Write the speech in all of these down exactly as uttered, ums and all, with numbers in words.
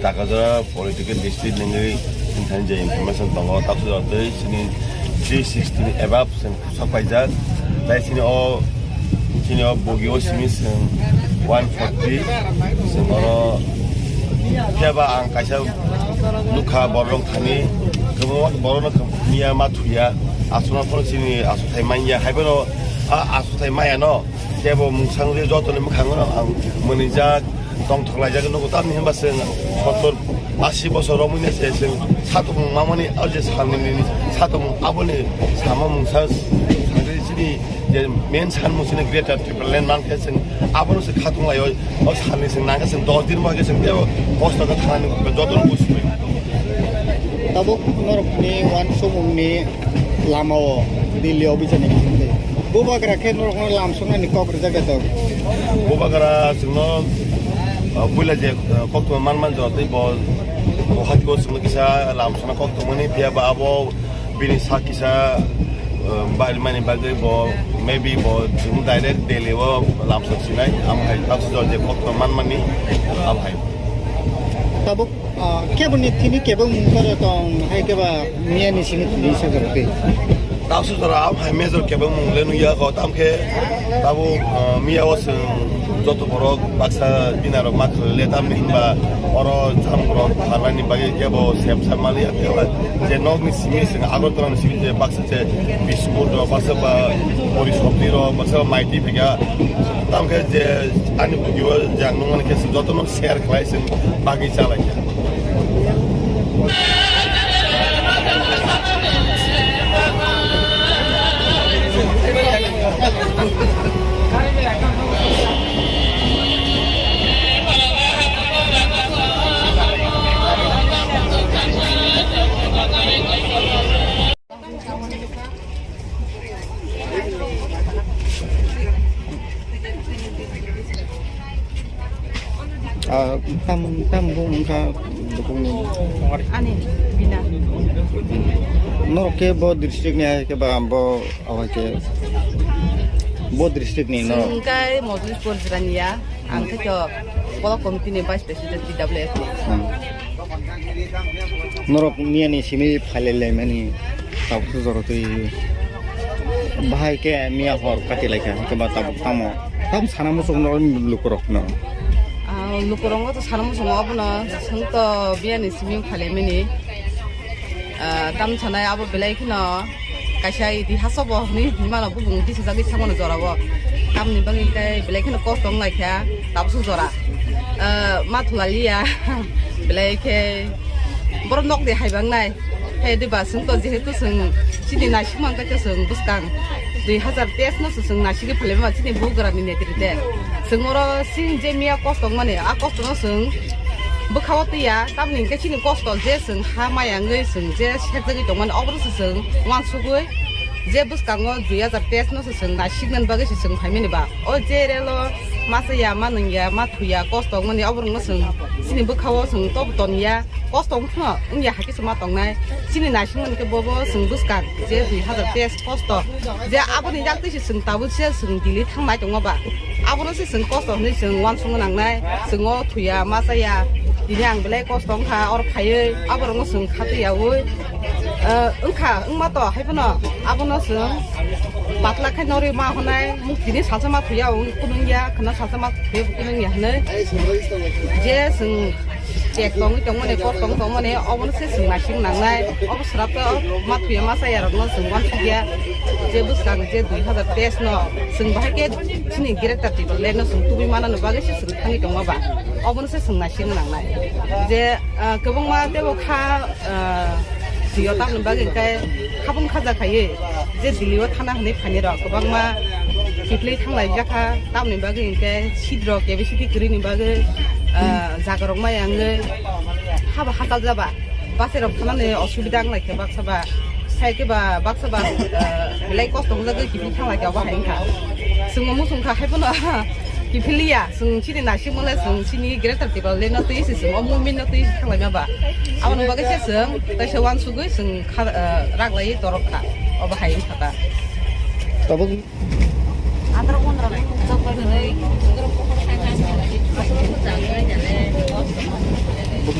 Akajora political district nungwi thani je information tongo, tabuk jora tei chini three sixty ni above chwng sok paijak. Tai chini o, chini o bogi o simi chwng one forty. Chwng oro phiya ba ang kaisa nukha borok thani, kwbangma borokno miya ma thuya, aswkno phano chini aswkthai manya, haiphano a aswkthai maya no. Kebo mungsang je jotoni mwkhango ang mwnijak, tongthok laijak nugo, tamni hinba chwng sottor, asi bosor romwi se chwng satokmung mamani, o je salni nini satokmung aboni sama mungsa sadi chini je main sanmung chini Greater Tipraland mankhe chwng abono se khatung laio, o salni chwng nangkhe chwng dos din bagwi chwng tebo kosto khe thanani jotono busibai. Tabuk norokni uansukmungni lamao Delhi o bijani bisingtwi. Bubagra khe norokno lamsoknani kok rijak ya tok. Bubagra chwngno, uh, puila je, uh, koktwma man man jora tei bo, bo hati o chwngno kisa lamsokna koktwmani phiya ba abo bini sak kisa, uh, bailmani bagwi bo maybe bo chwng direct Delhi o lamsok sinai, amo hai tabuk jora je koktwma man mani abo hai. Tabuk Ah, keboni thini kebeng mung koro tong, hai keba miya ni simi thini sa koro twi. Tabuk jora am hai major kebeng mung le nungya ko, tam khe tabuk, ah, miya o chwng joto borok baksa dinarok ma khwlai le, tamni hinba oro chamung rok pharnani bagwi kebo sep sep maliya keba je nok ni simi chwng Agartala ni simi je baksa je biskut rok, baksa ba pori sobji rok, baksa ba maiti phega, tam khe je ani bugi o je ang nungmani khe jotono share khlai chwng bagwi chalai kha. Ah, tam, tam bo wngkha bukungni. Ani bina. Norok khe bo district ni hai khe ba bo, abo hai khe bo district ni norok? Chwng khe Mojolispur Jirania, ang khe to block committee ni vice president T W F ni. Hmm. Norok miya ni simi phailai laimani tabuk jora twi bahai khe miya hor kati laikha, hwnkhe ba tabuk tamo? Tam sana muchung no lukurok no. Ah, lukurok no to sana muchung obono, chwng to miya ni simi phailai mani. Ah, tam sanai abo belai kheno kaisa idi hasobo hinwi hinmano bubung tisajagwi thangmano jorao. Tamni bagwi khe belai kheno kosto wng laikha tabuk jora. Ah, ma thulaliya belai khe borok nok de hai bangnai. Hai de ba chwng to jehetu chwng chini naisik mang khe chwng bwskang dui hazar teis no se chwng naisigwi phalwi ma chini bugra ni netrite. Chwng oro chini je miya kosto wngmani a kosto no chwng bwkhao twiya, tamni hwnkhe chini kosto je chwng ha maya wngwi chwng je sekjagwi tongmani, obono se chwng uansugwi je bwskango dui hazar teis no se chwng naisiknani bagwi se chwng phaimani ba. O je relo masa ya, ma nung ya, ma thu ya, kosto wngmani oborokno chwng chini bwkhao chwng tobo ton ya, kosto wngkhno wng ya, hakhe se ma tongnai. Chini naisikmani khe bobo chwng bwskang je dui hazar teis kosto, je aboni yaktwi se chwng tabuk se chwng Delhi thangnai tongma ba. Abono se chwng kosto hwnwi chwng uansukna nangnai. Chwng o thuya, ma chaya, tini ang belai kosto wngkha, oro phaiwi aborokno chwng khatwi yaui, eh, wngkha, wngma to, haiphano abono chwng patla khe norwi ma hwnai, muk tini salsa ma thuya, wng kunung ya, khwna salsa ma thuya, kunung ya hwnwi. Je chwng tek tongwi tongmani, kok tongwi tongmani, obono se chwng naising nangnai. Obo swrapto ma thuya ma chayarokno chwng uansukya je bwskang je dui hazar teis no chwng bahai khe chini Greater Tipraland no chwng tubui manani bagwi se chwng thangwi tongma ba, obono se chwng naising nangnai. Je, ah, kwbangma teibo kha, ah, sio tamni bagwi hwnkhe habung khaja khaiwi je Delhi o thana hwnwi phainai rok kwbangma kiphilwi thanglaijak kha, tamni bagwi hwnkhe seat rok capacity kwrwini bagwi, ah, jaga rok maya wngwi haba hachal jaba bus rok thanani osubida wnglaikha baksa ba, hai khe ba baksa ba, ah, belai kosto wngjagwi kiphilwi thanglaikha obo hai wngkha. Chwngno muchungkha haiphano kiphilwi ya. Chwng chini naisingmale chwng chini Greater Tipraland no twi se chwng o movement no twi se thanglaima ba. Aboni bagwi se chwng kaisa uansugwi chwng kha, ah, raglaiwi torok kha. Obo hai wngkha ta. Tabuk. Atharo pondro chok bai hwnwi. Ah,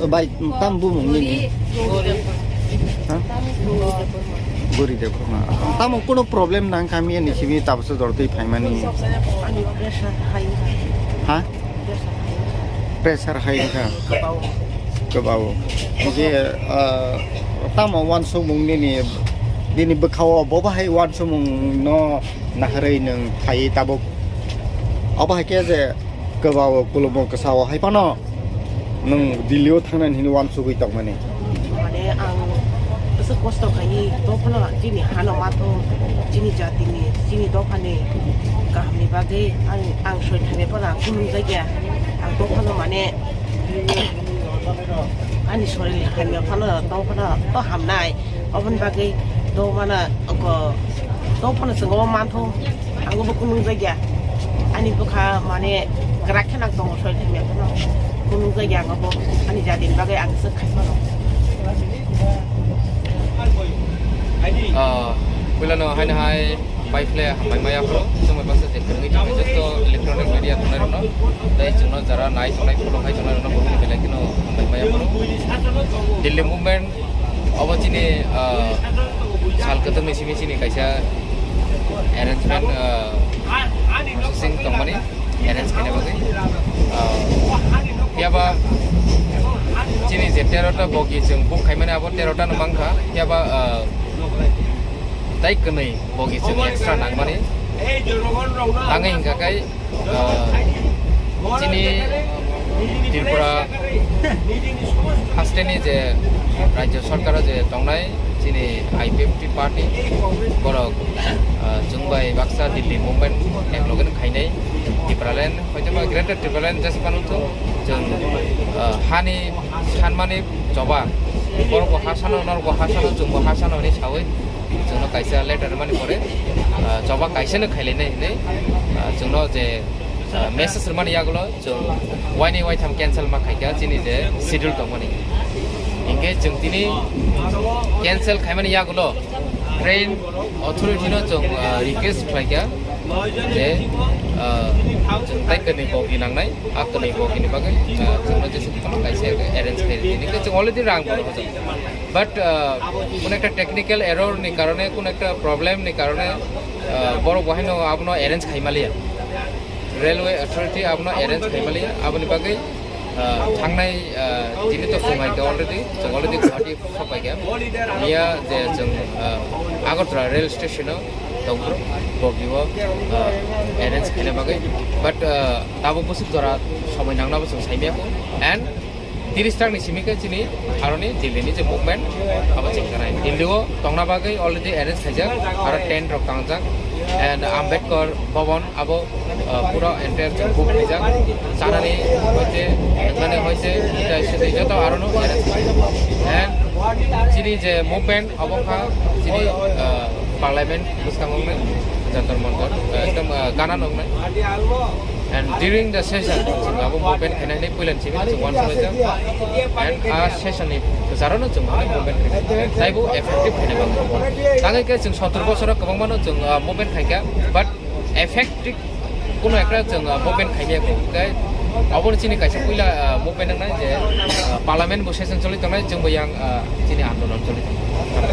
bai, tam bumung nini? Ha? Guri de buma. Tamo kuno problem nang kami ni simi tabso dortwi phaimani. Ani pressure high. Ha? Pressure high. Pressure high kha. Kebao. Kebao. Oke, ah, tamo wansukmung nini, nini bwkhao bo bahai wansukmung no naharwi nwng phai tabuk. Obo hai khe je kebao kulumo kwsao hai phano nwng Delhi o thangnani hwnwi wansugwi tongmani. Mane ang bwswk kosto khaiwi, to phano chini hano matho, chini jatini, chini dophani kahamni bagwi ang, ang soi thainai phano ang khulumjak ya. Ang to phano mane ani sorir hamya phano to phano to hamnai. Oboni bagwi to mano, to phano chwng obo mantho. Ang bo kunung jagya. Ani bwkha mane kwrak khe nang tongo soi thangya phano. Kunung jagya ang bo ani jatini bagwi ang swk khai phano. Ah, puilano haino hai bai phle hambai maya phano, chwngbai baksa je kwrwngwi tongmani jotto electronic media tongnai rokno, tei chwngno jara nai tongnai, follow khai tongnai rokno bo belai kheno hambai maya phano. Delhi movement obo chini, ah, sal kwthwngni simi chini kaisa arrangement, ah, processing tongmani, arrange khaina bagwi. Ah, phiya ba chini je tero ta bogi chwng book khaimani abo tero ta no mankha, phiya ba, ah, tai kwnwi bogi chwng extra nangmani. Tangwi hingkha kai, ah, chini Tripura hasteni je Rajya Sarkar je tongnai chini I P F T party borok, ah, chwng bai baksa Delhi movement ekloge khainai Tipraland, hoitoma Greater Tipraland jesphano chwng, chwng, ah, hani sanmani choba, borok bo ha sano, norok bo ha sano, chwng bo ha sano hinwi sawi chwngno kaisa letter mani pore, ah, choba kaisa no khailainai hinwi, ah, chwngno je, ah, message rwmani yagulo chwng waini waitham cancel ma khaikha chini je schedule tongmani. Hinkhe chwng tini cancel khaimani yagulo train authority no chwng, ah, request khlaikha je, ah, chwng tai kwnwi bogi nangnai, a kwnwi bogini bagwi, ah, chwngno jesa phano kaisa arrange khairwdi. Hinkhe chwng already rang bo rwjak. But, ah, kun ekta technical error ni karone, kun ekta problem ni karone, ah, borok bo haino abono arrange khaimaliya. Railway Authority abono arrange khaimaliya, aboni bagwi, ah, thangnai, ah, tini to phungai kha already, chwng already Guwahati sokpaikha. Miya je chwng, ah, Agartala rail station o tongphuru, bogi o, ah, arrange khaina bagwi. But, ah, tabuk bwswk jora somoi nangna bo chwng saimaya kho. And tiris takni simi khe chini aroni Delhi ni je movement abo chengkha nai. Delhi o tongna bagwi already arrange khaijak, aro tent rok tangjak, and Ambedkar Bhavan abo, uh, pura entire chwng book khaijak. Chanani hoite, nani hoite, ita sidi joto arono arrange khaijak. And chini je movement abo kha chini, uh, parliament bwskango wngnai, Jantar Mantar, uh, ekdom, uh, gana noknai. And during the session, chwng abo movement khainai hinwi puila ni simi chwng uansukjak. And a session ni kwcharo no chwng abo movement khainai. Taibo effective khainai bagwi. Tangwi khe chwng sottor bosoro kwbangma no chwng, ah, movement khaikha, but effective kuno ekta chwng, ah, movement khaimaya kho. Tei abo ni chini kaisa puila, ah, movement wngnai je, ah, parliament bo session choli tongnai, chwng bo yang, ah, chini andolon choli tongnai.